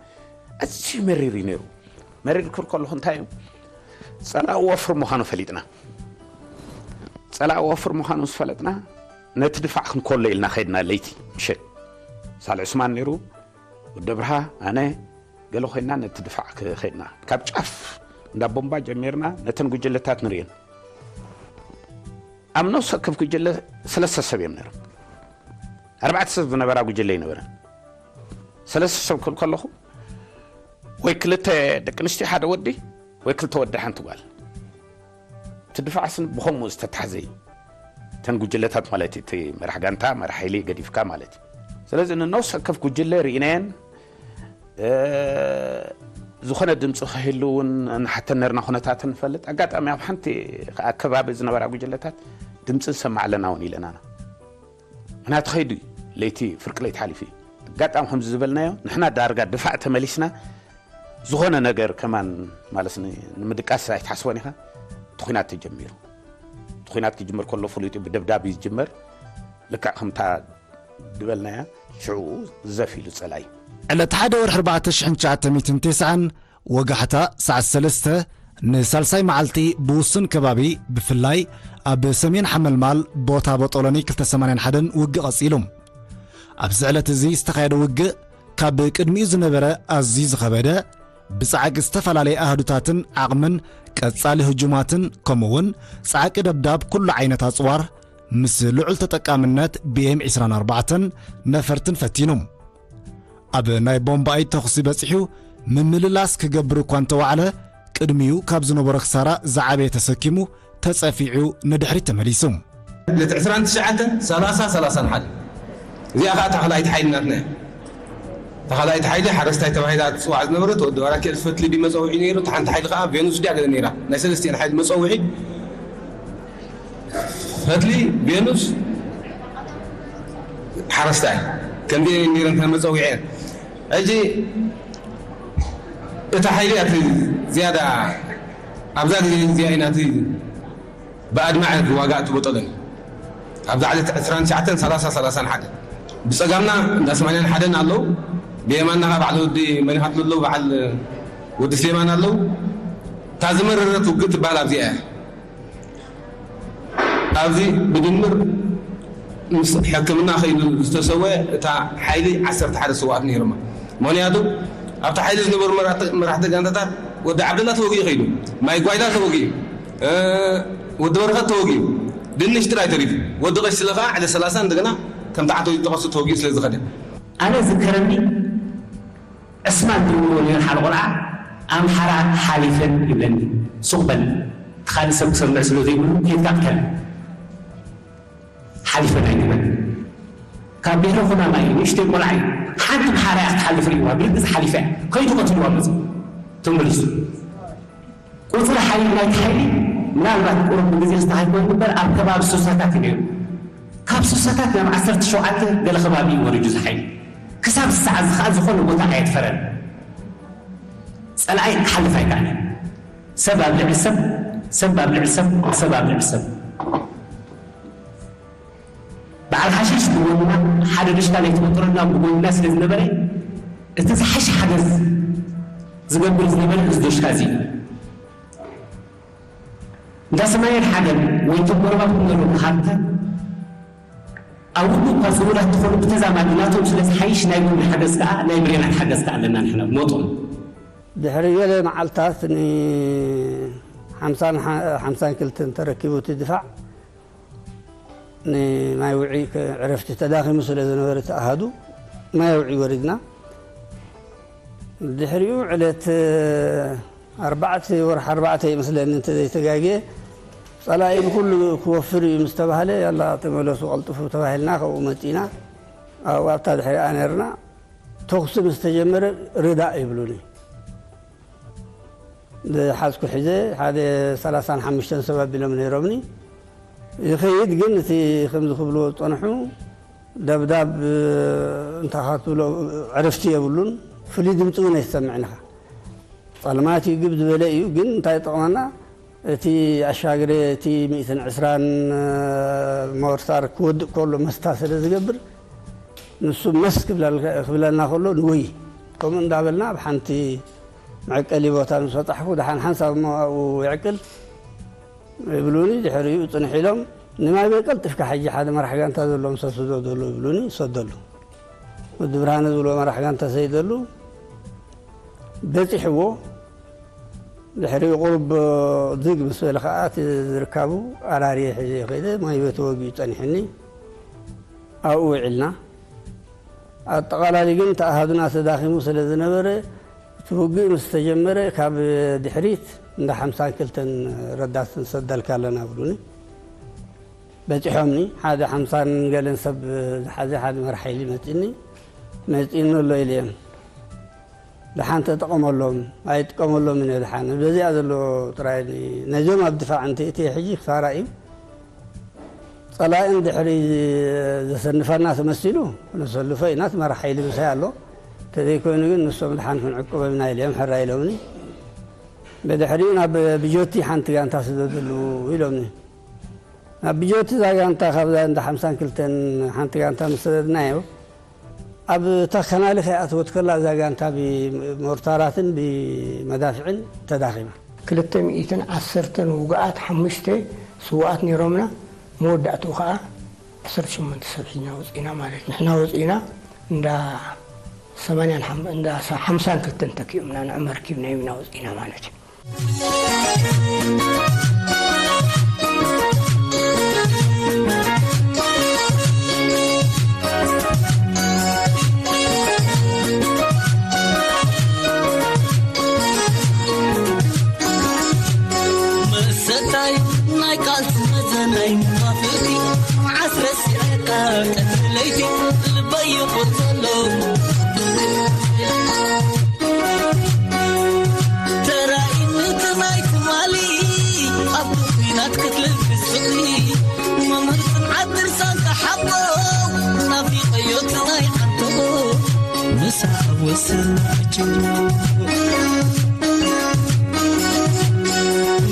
ኣዝዩ መሪር እዩ ነይሩ። መሪር ክብል ከለኹ እንታይ እዩ? ጸላኢ ወፍሪ ምዃኑ ፈሊጥና። ጸላኢ ወፍሪ ምዃኑ ምስ ፈለጥና ነቲ ድፋዕ ክንከሎ ኢልና ኸድና ለይቲ ምሸት። ሳልሕ ዑስማን ነይሩ፣ ወዲ ኣብርሃ፣ ኣነ፣ ገለ ኮይና ነቲ ድፋዕ ክ-፣ ከድና። ካብ ጫፍ እንዳ ቦምባ ጀሚርና ነተን ጉጅለታት ንርእየን። ኣብ ነፍሲ ወከፍ ጉጅለ ሰለስተ ሰብ እዮም ነይሮም። ኣርባዕተ ሰብ ዝነበራ ጉጅለ ኣይነበረን። ሰለስተ ሰብ ክብል ከለኹ ወይ ክልተ ደቂ ኣንስትዮ ሓደ ወዲ ወይ ክልተ ወዲ ሓንቲ ጓል። እቲ ድፋዕስ ብኸምኡ ዝተታሕዘ እዩ። እተን ጉጅለታት ማለት እዩ፣ እቲ መራሕ ጋንታ፣ መራሕ ሓይሊ ገዲፍካ ማለት እዩ። ስለዚ ንነፍሲ ወከፍ ጉጅለ ርኢናየን፣ እ፣ ዝኾነ ድምፂ ክህሉ እውን ንሓተን ነርና፣ ኩነታተን ንፈልጥ። ኣጋጣሚ ኣብ ሓንቲ ኣከባቢ ዝነበራ ጉጅለታት ድምፂ ንሰማዕ ኣለና እውን ኢለናና። ምኽንያቱ ከይዱ እዩ። ለይቲ ፍርቂ ለይቲ ሓሊፉ እዩ። ኣጋጣሚ ከምዚ ዝበልናዮ ንሕና ዳርጋ ድፋዕ ተመሊስና ዝኾነ ነገር ከማን ማለት ን- ንምድቃስ ኣይትሓስቦን ኢኻ። እቲ ኹናት ተጀሚሩ። እቲ ኹናት ክጅምር ከሎ ፍሉጥ እዩ፣ ብደብዳብ እዩ ዝጅመር። ልክዕ ከምታ ዝበልናያ ሽዑ ዘፍ ኢሉ ጸላኢ። ዕለት ሓደ ወርሒ ኣርባዕተ ሽሕን ትሽዓተ ሚእትን ተስዓን ወጋሕታ ሰዓት ሰለስተ ንሳልሳይ መዓልቲ ብውሱን ከባቢ ብፍላይ ኣብ ሰሜን ሓመልማል ቦታ ቦጦሎኒ ክልተ ሰማንያን ሓደን ውግእ ቀጺሉ። ኣብዚ ዕለት እዚ ዝተኻየደ ውግእ ካብ ቅድሚኡ ዝነበረ ኣዝዩ ዝኸበደ፣ ብጻዕቂ ዝተፈላለየ ኣሃዱታትን ዓቕምን ቀጻሊ ህጁማትን ከምኡ እውን ጻዕቂ ደብዳብ ኩሉ ዓይነት ኣጽዋር ምስ ልዑል ተጠቃምነት ቢ ኤም ዕስራን ኣርባዕተን ነፈርትን ፈቲኑ። ኣብ ናይ ቦምባይ ተኹሲ በጺሑ ምምልላስ ክገብር እኳ እንተዋዕለ፣ ቅድሚኡ ካብ ዝነበሮ ክሳራ ዝዓበየ ተሰኪሙ ተጸፊዑ ንድሕሪት ተመሊሱ። ዕለት ዕስራን ትሽዓተን፣ ሰላሳ፣ ሰላሳን ሓደ። እዚኣ ከዓ ታኸላይት ሓይሊ ናትና እያ። ታኸላይት ሓይሊ ሓረስታይ ተባሂላ ትፅዋዕ ዝነበረት ወዲ ባራኪኤል ፈትሊ ድዩ መፀውዒ ነይሩ፣ እታ ሓንቲ ሓይሊ ከዓ ቬኑስ ድያ ገለ ነይራ። ናይ ሰለስቲኤን ሓይሊ መፀውዒ ፈትሊ፣ ቬኑስ፣ ሓረስታይ። ከምዚ ነይረን መፀውዒ እየን። ሕጂ እታ ሓይሊ እያ እቲ ዝያዳ ኣብዛ ግዜ እዚኣ ኢና እቲ ብኣድማዒ ዋጋ እትቦጠለን ኣብዛ ዕለት ዕስራን ትሽዓተን፣ ሰላሳ፣ ሰላሳን ሓደ። ብጸጋምና እንዳ ሰማንያን ሓደን ኣለዉ፣ ብየማንና ከዓ በዓል ወዲ መሪኻት ኣለዉ፣ በዓል ወዲ ስሌማን ኣለዉ። እታ ዝመረረት ውግእ ትበሃል ኣብዚኣ እያ። ኣብዚ ብድምር ምስ ሕክምና ከይዱ ዝተሰወ እታ ሓይሊ ዓሰርተ ሓደ ስውኣት ነይሮማ። ምኽንያቱ ኣብቲ ሓይሊ ዝነበሩ መራሕቲ መራሕቲ ጋንታታት ወዲ ዓብደላ ተወጊኡ ከይዱ፣ ማይ ጓይላ ተወጊኡ፣ እ፣ ወዲ በረኸት ተወጊኡ፣ ድንሽ ጥራይ ተሪፉ። ወዲ ቀሺ ስለ ከዓ ዕለት ሰላሳ እንደገና ከም ተዓቶ ተኸሱ ተወጊኡ ስለ ዝኸደ። ኣነ ዝከረኒ ዕስማን ትብልዎ ነይሩ ሓደ ቆልዓ ኣምሓራ ሓሊፈን ይብለኒ። ሱቕ በል፣ እቲ ካልእ ሰብ ክሰምዕ ስለ ዘይብሉ ኬድካ ቅተል። ሓሊፈን ኣይትበል። ካብ ብሄረ ኩናማ እዩ፣ ንእሽተይ ቆልዓ እዩ። ሓንቲ ኣምሓራ እያ ክትሓልፍ ርእይዋ፣ ብርግጽ ሓሊፋ እያ። ከይዱ ቀቲልዋ መጽኡ። ተመሊሱ። ቁጽሪ ሓይሊ ናይቲ ሓይሊ ምናልባት ቁሩብ ብግዜ ክስተኻኸል ይኽእል እምበር ኣብ ከባቢ ስሳታት እዩ ነይሩ። ካብ ስሳታት ናብ ዓሰርተ ሸውዓተ ገለ ከባቢ እዩ ወሪዱ እዚ ሓይሊ። ክሳብ ዝሰዓት እዚ ከኣ ዝኾነ ቦታ ኣየድፈረን። ጸላኢ ክሓልፍ ኣይከኣለን። ሰብ ኣብ ልዕሊ ሰብ፣ ሰብ ኣብ ልዕሊ ሰብ፣ ሰብ ኣብ ልዕሊ ሰብ። በዓል ሓሽሽ ብጎንና፣ ሓደ ድሽካ ናይ ትበጥረና ብጎንና ስለ ዝነበረ፣ እቲ ዝሓሸ ሓገዝ ዝገብር ዝነበረ እዚ ዶሽካ እዚ እዩ። እንዳ ሰማየን ሓደን ወይ እቶም ጎረባብቲ ዘለዉ ሃብተ ኣብ ውግእ እኳ ስሩራት ትኾኑ ብተዛማዲ ናቶም ስለ ዝሓይሽ ናይ ጎኒ ሓገዝ ከኣ ናይ ብሬናት ሓገዝ ከኣ ኣለና ንሕና ብመጠኑ። ድሕሪ ገለ መዓልታት ን ሓምሳን ሓ-፣ ሓምሳን ክልተን ተረኪቡ እቲ ድፋዕ ንማይ ውዒ ከ-፣ ዕረፍቲ ተዳኺሙ ስለ ዝነበረ እቲ ኣሃዱ ማይ ውዒ ወሪድና። ድሕሪኡ ዕለት ኣርባዕተ ወርሒ ኣርባዕተ ይመስለኒ እንተዘይተጋግየ ጸላኢ ብኩሉ ክወፍር እዩ ምስ ተባህለ ያላ ተመለሱ ቀልጥፉ ተባሂልና ካብኡ መጺና። ኣብኡ ኣብታ ድሕሪኣ ነርና። ተኹሲ ምስ ተጀመረ ርዳእ ይብሉኒ። ዝሓዝኩ ሒዘ ሓደ ሰላሳን ሓሙሽተን ሰብ ኣቢሎም ነይሮምኒ። ይኸይድ ግን እቲ ከምዚ ክብልዎ ዝጸንሑ ደብዳብ እንታይ ክትብሎ ዕረፍቲ የብሉን። ፍሉይ ድምጺ እውን ኣይትሰምዕን ኢኻ። ጸልማት እዩ ግብ ዝበለ እዩ ግን እንታይ ይጠቕመና? እቲ ኣሻግረ እቲ ሚእትን ዕስራን ሞርታር ክወድእ ከሎ መስታ ስለ ዝገብር ንሱ መስ ክብለል-፣ ክብለና ከሎ ንወይ። ከምኡ እንዳበልና ኣብ ሓንቲ መዕቀሊ ቦታ ምስ በጻሕኩ ደሓን ሓንሳብ እሞ ኣብኡ ይዕቅል ይብሉኒ። ድሕሪኡ ጽንሕ ኢሎም ንማይ በይ ቀልጢፍካ ሕጂ ሓደ መራሕ ጋንታ ዘሎ ምስ ሰዶ ዘሎ ይብሉኒ። ይሰደሉ። ወዲ ብርሃነ ዝብሎ መራሕ ጋንታ ሰይደሉ በጺሕዎ። ድሕሪኡ ቁሩብ ዝግ ምስ በለ ከኣ እቲ ዝርካቡ ኣራርየ ሒዘ ከይደ ማይ በይ ተወጊኡ ጸኒሕኒ። ኣብኡ ውዒልና። ኣጠቓላሊ ግን እቲ ኣሃዱና ተዳኺሙ ስለ ዝነበረ እቲ ውግእ ምስ ተጀመረ ካብ ድሕሪት እንዳ ሓምሳን ክልተን ረዳት ንሰደልካ ኣለና ብሉኒ። በጺሖምኒ። ሓደ ሓምሳን ገለን ሰብ ዝሓዘ ሓደ መራሕ ሓይሊ መጺኒ። መጺኒ ኣሎ ኢለዮም። ደሓን ተጠቐመሎም፣ ኣይጥቀመሎምን እየ ደሓን። በዚኣ ዘሎ ጥራይ ነዞም ኣብ ድፋዕ እንተ እቲ ሕጂ ክሳራ እዩ። ጸላኢ እንድሕሪ ዘሰንፈና ተመሲሉ፣ ነሰልፎ ኢና፣ እቲ መራሕ ሓይሊ ምሳይ ኣሎ። እንተዘይኮይኑ ግን ንሶም ድሓን ክንዕቅቦም ኢና ኢሎም ሕራይ ኢሎምኒ። ብድሕሪኡ ናብ ብጆቲ ሓንቲ ጋንታ ስደድሉ ኢሎምኒ። ናብ ብጆቲ እዛ ጋንታ ካብዛ እንዳ ሓምሳን ክልተን ሓንቲ ጋንታ ምስ ሰደድናዮ፣ ኣብ እታ ከናሊ ከይኣተወት ከላ እዛ ጋንታ ብሞርታራትን ብመዳፍዕን ተዳኺማ። ክልተ ሚእትን ዓሰርተን ውጉኣት፣ ሓሙሽተ ስዉኣት ነይሮምና። መወዳእትኡ ኸዓ ዓሰርተ ሸሞንተ ሰብ ሒዝና ወፂእና ማለት እዩ። ንሕና ወፂእና እንዳ ሰማንያን ሓም-፣ እንዳ ሓምሳን ክልተን ተኪኦምና፣ ንዕመር ኪብናዮም ኢና ወፂእና ማለት እዩ። መሰታይ ናይ ቃልሲ መዘናይ መፋፍርቲ፣ መዓስ ረሲዐካ ቀትሪ ለይቲ ልበይ ይቑር ዘሎ። ተራኢነት ናይ ትማሊ ኣብቲ ኲናት ክትልግስ ፍቕሪ፣ መምህር ጽንዓት ድርሳን ተሓቦ ናፊቐዮ እቲ ናይ ዓንተቦ ምሳሕ ኣብ ወሰን ዓጀቦ።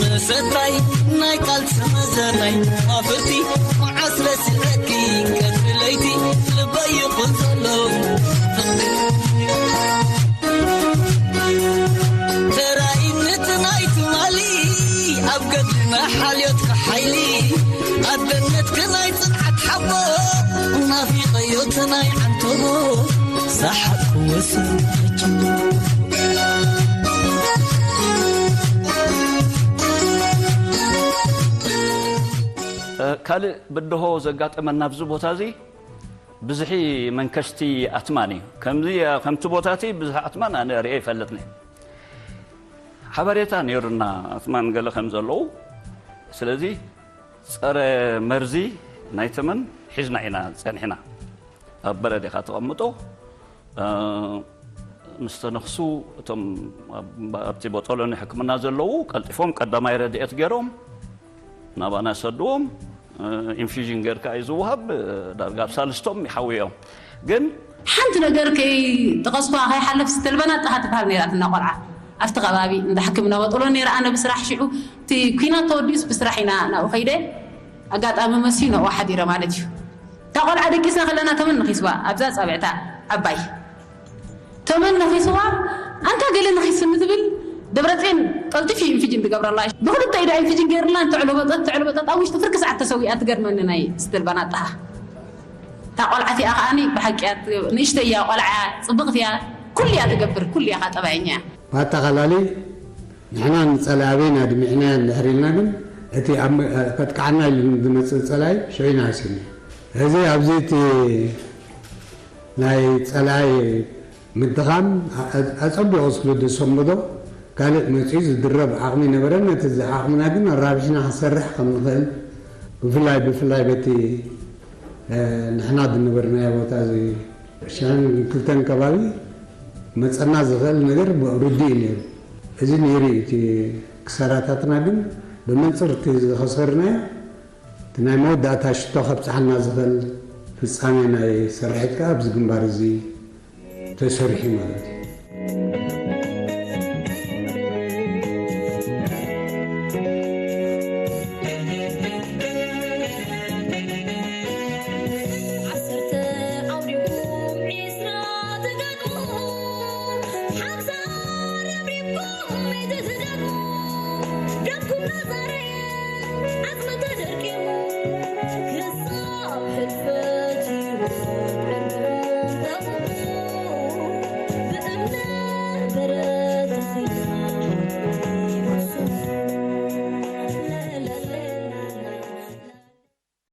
መሰታይ ናይ ቃልሲ መዘናይ መፋፍርቲ፣ መዓስ ረሲዐኪ ቀትሪ ለይቲ ልበይ ይቑር ዘሎ። ተራኢነት ናይ ትማሊ ኣብ ገድልና ሓልዮትካ ሓይሊ፣ ኣደነትካ ናይ ጽንዓት ሓቦ ናፊቐዮ እቲ ናይ ዓንተቦ ሳሓቅ ወሰን ዓጀቦ። እ፣ ካልእ ብድሆ ዘጋጠመና ኣብዚ ቦታ እዚ ብዝሒ መንከሽቲ ኣትማን እዩ። ከምዚ፣ ከምቲ ቦታ እቲ ብዝሒ ኣትማን ኣነ ርእየ ይፈልጥኒ። ሓበሬታ ነይሩና ኣትማን ገለ ከም ዘለዉ። ስለዚ ጸረ መርዚ ናይ ተመን ሒዝና ኢና ጸኒሕና። ኣብ በረድ ኢኻ ተቐምጦ። እ፣ ምስ ተነኽሱ እቶም ኣብ-፣ ኣብቲ ቦጦሎኒ ሕክምና ዘለዉ ቀልጢፎም ቀዳማይ ረድኤት ገይሮም ናባና ሰድዎም። እ፣ ኢንፊዥን ጌርካ እዩ ዝወሃብ። እ፣ ዳርጋ ኣብ ሳልስቶም ይሓውዮም። ግን ሓንቲ ነገር ከይጠቐስኳ ከይሓለፍ ስተልበና ጥሃ ትበሃል ነይራትና ቆልዓ። ኣብቲ ከባቢ እንዳ ሕክምና ቦጦሎኒ ነይራ። ኣነ ብስራሕ ሽዑ እቲ ኲናት ተወዲኡስ ብስራሕ ኢና ናብኡ ከይደ። ኣጋጣሚ መስዩ ናብኡ ሓዲረ ማለት እዩ። እታ ቆልዓ ደቂስና ከለና ተመን ነኺስዋ ኣብዛ ጻብዕታ ዓባይ። ተመን ነኺስዋ፣ ኣንታ ገለ ነኺስኒ ትብል። ደብረጽዮን ቀልጢፉ ኢንፊጅን ትገብረላ። ብኽልተ ኢዳ ኢንፊጅን ገይርላ፣ እንተዕለበጠት፣ ተዕለበጠት፣ ኣብ ውሽጢ ፍርቂ ሰዓት ተሰዊኣ። ትገርመኒ ናይ ስተልባና ጥሃ። እታ ቆልዓ እቲኣ ከኣኒ ብሓቂ እያ ትገብ-፣ ንእሽተይ እያ፣ ቆልዓ እያ፣ ጽብቕቲ እያ፣ ኩሉ እያ ትገብር፣ ኩሉ እያ ከኣ ጠባየኛ እያ። ብኣጠቓላሊ ንሕና ንጸላኢ ኣበይና ድሚዕናዮ እንድሕር ኢልና ግን፣ እቲ ኣብ መ-፣ ከጥቅዓና ኢሉ ዝመጽእ ጸላኢ ሽዑ ኢና ሃሲብና። እዚ ኣብዚ እቲ ናይ ጸላኢ ምድኻም ኣ-፣ ኣጸቢቑ ስለ ዘሰንበዶ፣ ካልእ መጺኡ ዝድረብ ዓቕሚ ነበረን። ነቲ እዚ ዓቕምና ግን ኣራቢሕና ክንሰርሕ ከም ንኽእል፣ ብፍላይ፣ ብፍላይ በቲ፣ እ፣ ንሕና ዝነበርናዮ ቦታ እዚ ሽሕን ክልተን ከባቢ መጸና ዝኽእል ነገር ብ-፣ ርዱእ እዩ ነይሩ። እዚ ነይሩ እዩ እቲ ክሳራታትና፣ ግን ብመንጽር እቲ ዝኸሰርናዮ፣ እቲ ናይ መወዳእታ ሽቶ ከብጽሓልና ዝኽእል ፍጻሜ ናይ ስርሒት ከኣ ኣብዚ ግንባር እዚ ተሰሪሑ ማለት እዩ።